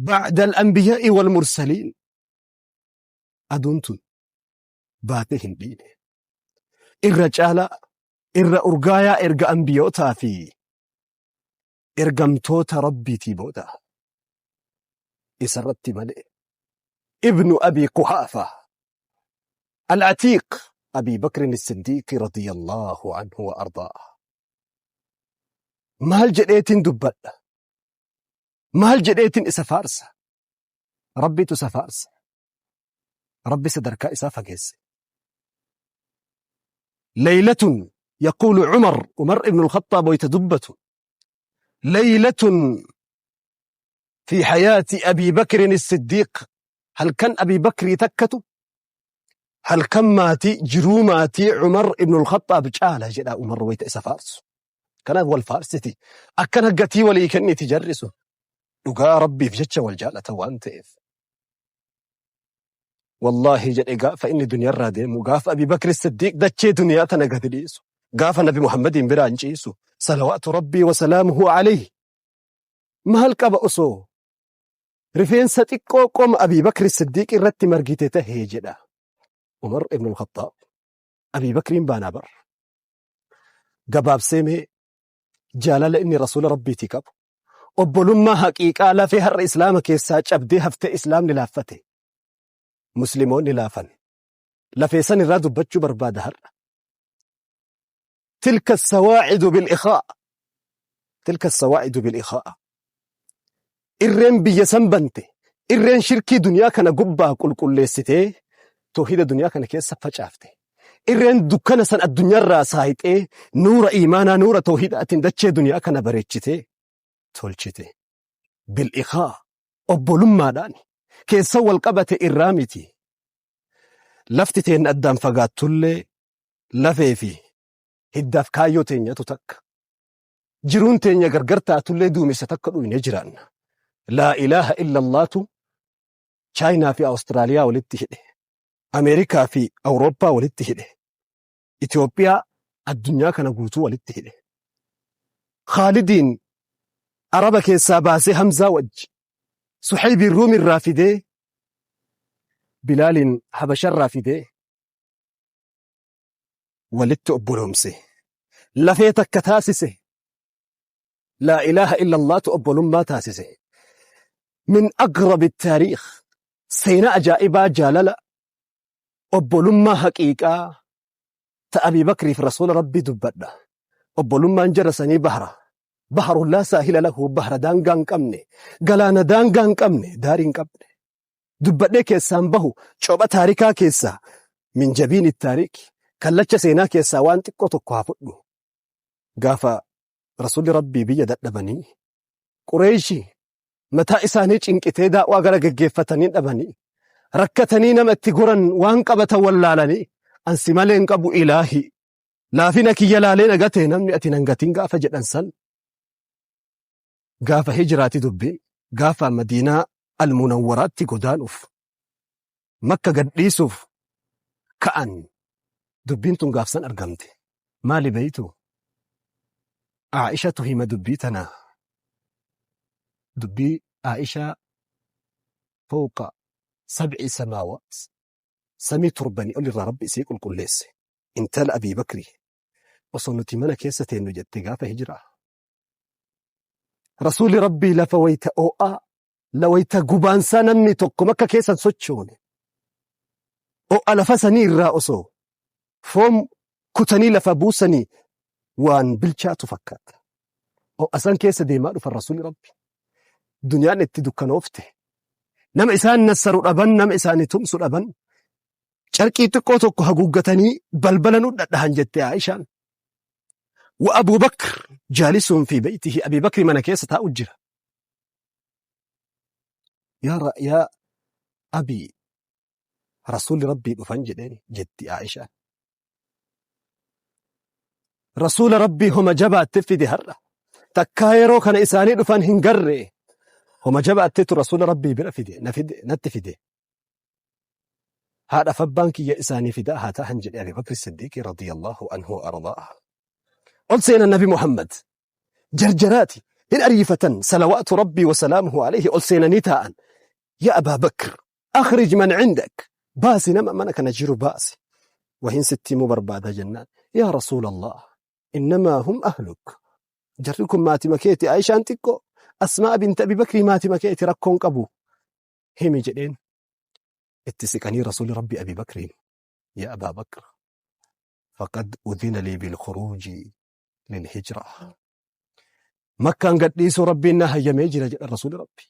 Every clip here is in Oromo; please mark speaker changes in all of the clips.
Speaker 1: Ba'da al-anbiyaa'i wal mursaliin. Aduun tun baatee hin dhiine. Irra caalaa, irra urgaayaa erga anbiyootaa fi ergamtoota Rabbiitii booda isarratti malee. Ibnu Abii Quhaafa Al-Atiiq Abii Bakrin Siddiiqi radiyallahu anhu wa ardaa. Maal jedheetiin dubbadha? Maal jedheetiin isa faarsa? Rabbitu isa faarsa. Rabbi sadarkaa isaa fageesse. Laylatun yaquulu Umar, Umar ibn al-Khattaab wayta dubbatu. Laylatun fi hayaati Abii Bakrin Siddiiq, halkan Abii Bakrii takkatu halkan maatii jiruu maatii Umar ibn al-Khattaab caala jedha Umar wayta isa faarsu. Kanaaf wal faarsiti. Akkana gatii walii kenniti jarri sun. Dhugaa Rabbiif jecha wal jaalata waan ta'eef. Wallaahi jedhe, gaafa inni duniyaarraa deemu, gaafa Abii Bakri Siddiiq dachee duniyaa tana gadi dhiisu, gaafa Nabi Muhammadiin biraan ciisu, salawaatu Rabbii wa salaamuhu alayhi, maal qaba osoo rifeensa xiqqoo qoma Abii Bakri Siddiiq irratti margite tahee jedha Umar ibn al-Khattaab. Abii Bakriin baanaa bar. Gabaabsee mee jaalala inni rasuula Rabbiitii qabu, obbolummaa haqiiqaa lafee har'a Islaama keessaa cabdee haftee, Islaamni laaffate, Musliimoonni laafan, lafee san irraa dubbachuu barbaada har'a. Tilka sawaacidu bil-ikhaa, tilka sawaacidu bil-ikhaa, irreen biyya san bante, irreen shirkii duniyaa kana gubbaa qulqulleessitee toohida duniyaa kana keessa facaafte, irreen dukkana san addunyaarraa saayixee nuura iimaanaa, nuura toohidaatiin dachee duniyaa kana bareechitee tolchite bil-ikhaa, obbolummaadhaan keessa wal qabate irraa miti. Lafti teen addaan fagaattullee lafee fi hiddaaf kaayyoo teenyatu takka. Jiruun teenya gargar taatullee duumessa takka dhuyne jiraanna. Laa ilaaha illallaatu Chaayinaa fi Awustiraaliyaa walitti hidhe. Ameerikaa fi Awurooppaa walitti hidhe. Itoophiyaa addunyaa kana guutuu walitti hidhe. Khaalidiin Araba keessaa baasee Hamzaa wajji. Suhaybiin Ruumirraa fidee, Bilaaliin Habasharraa fidee walitti obboloomse. Lafee takka taasise. Laa ilaaha illallaatu obbolummaa taasise. Min agrabi taariikh, seenaa ajaa'ibaa, jaalala obbolummaa haqiiqaa ta Abii Bakriif rasuula Rabbii dubbadha. Obbolummaan jara sanii bahra. Baharu laa saahila lahu, bahra daangaa hin qabne, galaana daangaa hin qabne, daarii hin qabne. Dubbadhee keessaan bahu copha taarikaa keessaa, min jabiini taariiki, kallacha seenaa keessaa waan xiqqoo tokko haa fudhu. Gaafa rasuulli Rabbii biyya dadhabanii, Qureeshi mataa isaanii cinqitee daa'waa gara geggeeffatanii dhabanii, rakkatanii, nama itti goran waan qabatan wallaalanii, ansi malee hin qabu, ilaahi laafina kiyya laalee nagate, namni ati nan gatin gaafa jedhan san, gaafa hijraati dubbiin, gaafa Madiinaa Almunawwaraatti godaanuuf Makka gadhiisuuf ka'an, dubbiin tun gaafsan argamte. Maali beeytu? Aa'ishatu hima dubbii tana. Dubbii Aa'ishaa fawqa sab'i samaawaat, samii torbanii ol irraa Rabbi isii qulqulleesse. Intala Abii Bakri, osoo nuti mana keessa teennu jette, gaafa hijiraa Rasuulli Rabbii lafa wayta oo'aa, la wayta gubaansaa namni tokko Makka keessa hin sochoone, oo'a lafa sanii irraa osoo foon kutanii lafa buusanii waan bilchaatu fakkaata. Oo'a san keessa deemaa dhufan Rasuulli Rabbi. Duniyaan itti dukkanoofte. Nama isaan nassaru dhaban, nama isaanii tumsu dhaban. Carqii xiqqoo tokko haguuggatanii balbala nu dhadhahan jette Aishaan. Wa Abu Bakr jaalisuun fi beeytihi, Abi Bakri mana keessa taa'u jira. Yaa Abi, Rasuulli Rabbii dhufan jedheen jetti Aishaan. Rasuula Rabbii homa jabaatte fide har'a. Takkaa yeroo kana isaanii dhufan hin garre. Homa jabaattetu Rasuula Rabbii bira fide, na fide, natti fide. Haadhaaf abbaan kiyya isaanii fidaa haa ta'an jedhe Abi Bakri Siddiiqi radiyallahu anhu wa ardaa. Ol seenan Nabi Muhammad. Jarjaraati. Hin ariifatan salawaatu rabbii wasalaamuhu alayhi ol seenanii taa'an. Yaa Abaa Bakr akhrij man cindak baasi nama mana kana jiru baasi. Wahin sitti himuu barbaada jennaan. Yaa Rasuulallah innamaa hum ahluk jarri kun maatima keeti Aishaan xiqqoo Asmaa binti Abi Bakrii maatima keeti rakkoon qabu himi jedheen. Itti siqanii Rasuuli Rabbi Abi Bakriin yaa Abaa Bakr faqad udhina lii bilkhuruuji lilhijra. Makkaan gadhiisuu Rabbiin na hayyamee jira jedha Rasuuli Rabbi.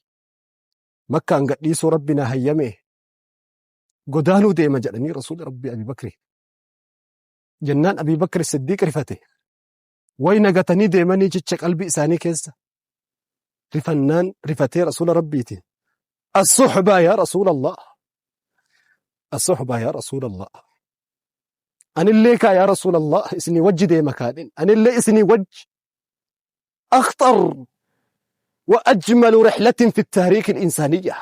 Speaker 1: Makkaan gadhiisuu Rabbi na hayyamee godaanuu deema jedhanii Rasuuli Rabbi Abi Bakri. Jennaan Abi Bakri Siddiiq rifate. Way nagatanii deemanii jecha qalbii isaanii keessa rifannaan rifatee Rasuula Rabbiitiin. As-suhbaa yaa Rasuulallah. As-suhbaa yaa Rasuulallah. Anillee kaa yaa Rasuulallah isinii wajji deema kaadhin. Anillee isinii wajji. أخطر وأجمل رحلة في التاريخ الإنسانية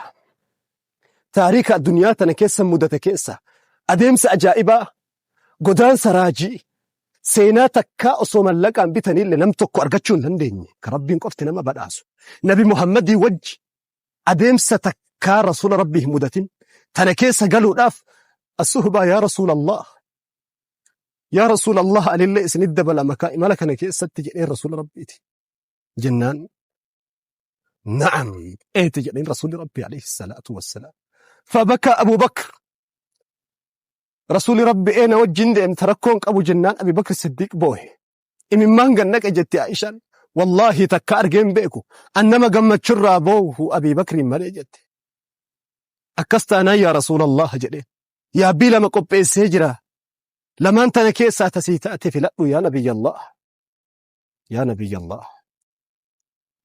Speaker 1: taariika addunyaa tana keessa mudate keessa adeemsa ajaa'ibaa godaansa raajii seenaa takkaa osoo mallaqaan bitaniillee nam tokko argachuu hin dandeenye ka rabbiin qofti nama badhaasu nabi muhammadii wajji adeemsa takkaa rasuula rabbii hin mudatin tana keessa galuudhaaf as-suhbaa yaa rasuula Allah yaa rasuula Allah anillee isinit dabalama kaa imala kana keessatti jedheen rasuula rabbiiti jennaan na'am eeti jedheen rasuulli rabbii alayhi salaatu wassalaam fabaka Abu Bakr rasuulli rabbi ee na wajjin deemta rakkoon qabu jennaan Abi Bakr Siddiiq boohe imimmaan gannaqe jetti Aishaan wallaahi takka argeen beeku an nama gammachurraa boohu Abi Bakriin malee jette akkas taanaan yaa rasuulallah jedheen yaabbii lama qopheessee jira lamaan tana keessaa tasii taate filadhu yaa nabiyyallah yaa nabiyyallah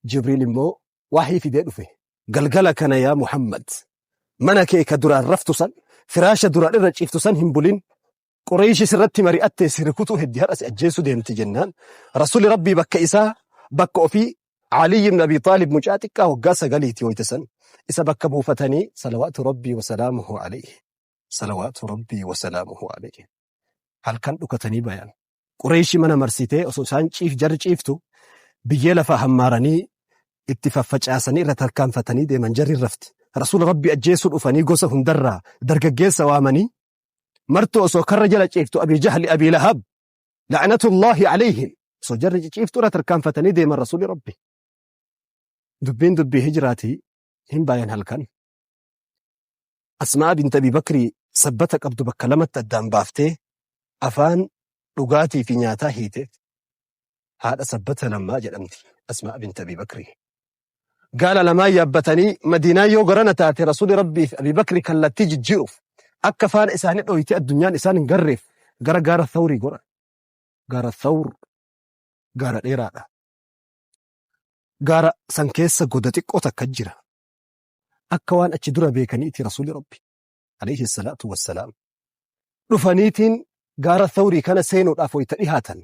Speaker 1: Jibriil immoo wahii fidee dhufe galgala kana yaa Muhammad mana kee ka duraan raftu san firaasha duraan irra ciiftu san hin bulin Qureeyshi sirratti mari'attee si rukutuu heddi har'a si ajjeesuu deemti jennaan Rasuulli Rabbii bakka isaa bakka ofii Aliyyi ibn Abi Xaalib mucaa xiqqaa waggaa sagaliiti wayta san isa bakka buufatanii salawaatu Rabbii wasalaamuhu alayhi salawaatu Rabbii wasalaamuhu alayhi halkan dhukatanii bayan Qureeyshi mana marsitee osoo isaan ciif jarri ciiftu biyyee lafaa hammaaranii itti faffacaasanii irra tarkaanfatanii deeman jarri rafti. Rasuula Rabbii ajjeesuu dhufanii gosa hundarraa dargaggeessa waamanii martuu osoo karra jala ciiftu Abii Jahli Abii Lahab la'natullaahi alayhim osoo jarri ciciiftu irra tarkaanfatanii deeman Rasuulli Rabbi. Dubbiin dubbii hijraatii hin bayan halkan. Asmaa bint Abii Bakrii sabbata qabdu bakka lamatti addaan baaftee afaan dhugaatii fi nyaataa hiiteef haadha sabbata lammaa jedhamti Asmaa bint Abii Bakrii. Gaala lamaan yaabbatanii Madiinaa yoo garana taate Rasuulli Rabbii fi Abii Bakri kallattii jijjiiruuf akka faana isaanii dhoyitee addunyaan isaan hin garreef gara gaara Thawrii goran. Gaara Thawr gaara dheeraadha. Gaara san keessa goda xiqqoo takka jira. Akka waan achi dura beekaniiti Rasuulli Rabbi alayhi salaatu wassalaam dhufaniitiin gaara Thawrii kana seenuudhaaf wayita dhihaatan.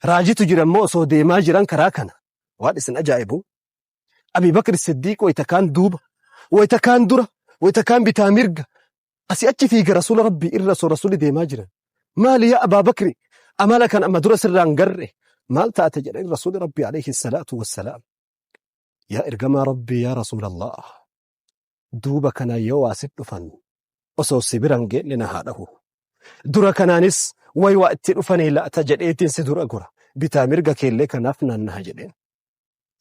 Speaker 1: Raajitu jira immoo osoo deemaa jiran karaa kana waan isin ajaa'ibu Abii Bakr Siddiiq wayita kaan duuba wayita kaan dura wayita kaan bitaa mirga asii achi fiiga Rasuula Rabbii irra osoo Rasuulli deemaa jiran. Maali yaa Abaa Bakri amala kan amma dura sirraan garre maal taate jedhanii Rasuulli Rabbii alayhi salaatu wassalaam. Yaa ergamaa Rabbii yaa Rasuulallah duuba kana yoo waa sit dhufan osoo si biran geenne na haa dhahu. Dura kanaanis way waa itti dhufanii laata jedheetiin si dura gora. Bitaa mirga keellee kanaaf naannaha jedheen.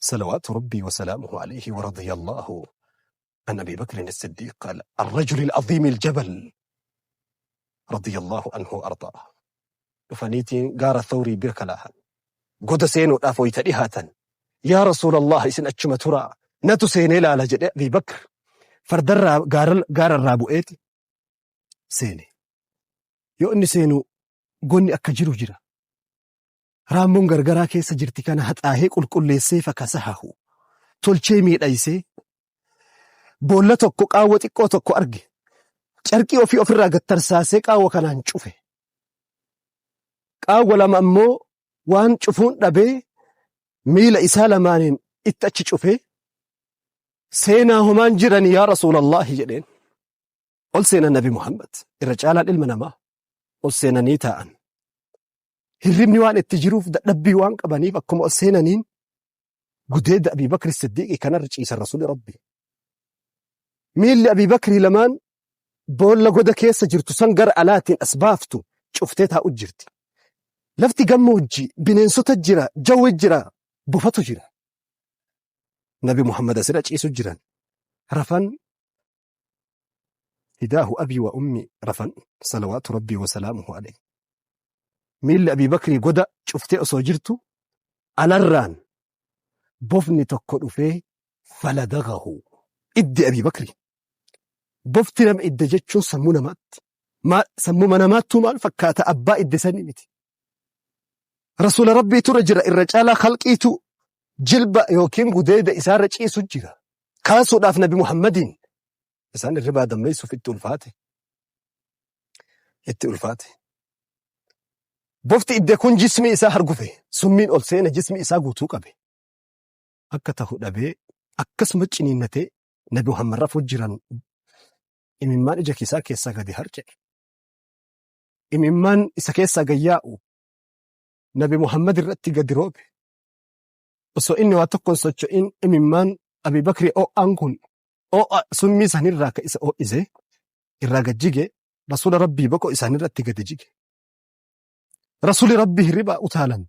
Speaker 1: Salawaatu Rabbii wa salaamuhu alayhi wa radiyallahu an Abi Bakrin as-Siddiq ar-rajul al-aziim al-jabal radiyallahu anhu wa ardaa. Dhufaniitiin gaara Thawrii bira kalaahan. Goda seenuudhaaf wayita dhihaatan. Yaa Rasuulallah isin achuma turaa. Natu seenee laala jedhee Abii Bakr fardarraa gaararraa bu'eeti seene. Yoo inni seenu gonni akka jiru jira. Raammoon gargaraa keessa jirti kana haxaahee qulqulleessee fakasahahu tolchee miidhaysee boolla tokko qaawwa xiqqoo tokko arge. Carqii ofii ofirraa gad tarsaasee qaawwa kanaan cufe. Qaawwa lama ammoo waan cufuun dhabee miila isaa lamaaniin itti achi cufee seenaa homaan jirani yaa Rasuulallaahi jedheen. Ol seenan Nabi Muhammad irra caalaan ilma namaa ol seenanii taa'an. Hirribni waan itti jiruuf dadhabbii waan qabaniif akkuma ol seenaniin Gudeeda Abii Bakri Siddiiqi kanarra ciisan Rasuulli Rabbi. Miilli Abii Bakrii lamaan boolla goda keessa jirtu san gara alaatiin as baaftu cuftee taa'u jirti. Lafti gammoojjii, bineensota jira, jawwe jira, bofatu jira. Nabi Muhammad asirra ciisu jiran. Rafan fidaahu abii wa ummi rafan salawaatu rabbii wa salaamuhu alayhi. Miilli Abii Bakrii goda cuftee osoo jirtu alarraan bofni tokko dhufee faladagahu iddi Abii Bakrii. Bofti nama idda jechuun sammuu namaatti. Sammuma namaattuu maal fakkaata abbaa idde sanii miti. Rasuula Rabbiitu irra jira irra caalaa khalqiitu jilba yookiin gudeeda isaarra ciisu jira. Kaasuudhaaf Nabi Muhammadiin isaan irribaa dammeessuuf itti ulfaate. Itti ulfaate. Bofti idde kun jismii isaa hargufe summiin ol seene jismii isaa guutuu qabe. Akka tahu dhabee akkasuma ciniinnatee Nabi Muhammad rafuu jiran imimmaan ija isaa keessaa gadi harca'e. Imimmaan isa keessaa gad yaa'u Nabi Muhammad irratti gadi roobe. Osoo inni waa tokko hin socho'in imimmaan Abi Bakri oo'aan kun oo'a summii sanirraa ka isa oo'ise irraa gad jige Rasuula Rabbii boqoo isaanirratti gadi jige. Rasuuli Rabbii hirribaa utaalan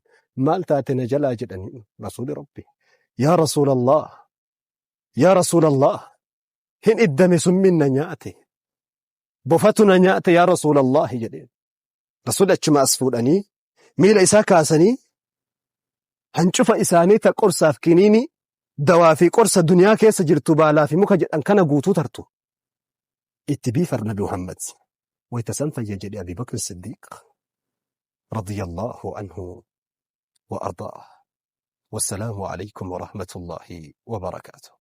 Speaker 1: maal taate na jalaa jedhanii Rasuuli Rabbii. Yaa Rasuulallah yaa Rasuulallah hin iddame summiin na nyaate bofatu na nyaate yaa Rasuulallah jedheen. Rasuulli achuma as fuudhanii miila isaa kaasanii hancufa isaanii ta qorsaaf kiniinii dawaa fi qorsa duniyaa keessa jirtu baalaa fi muka jedhan kana guutuu tartu itti biifar Nabi Muhammad wayta san fayya jedhe Abi Bakr Siddiiq radiyallahu anhu wa ardaah. Wassalaamu alaykum wa rahmatullahi wa barakaatuh.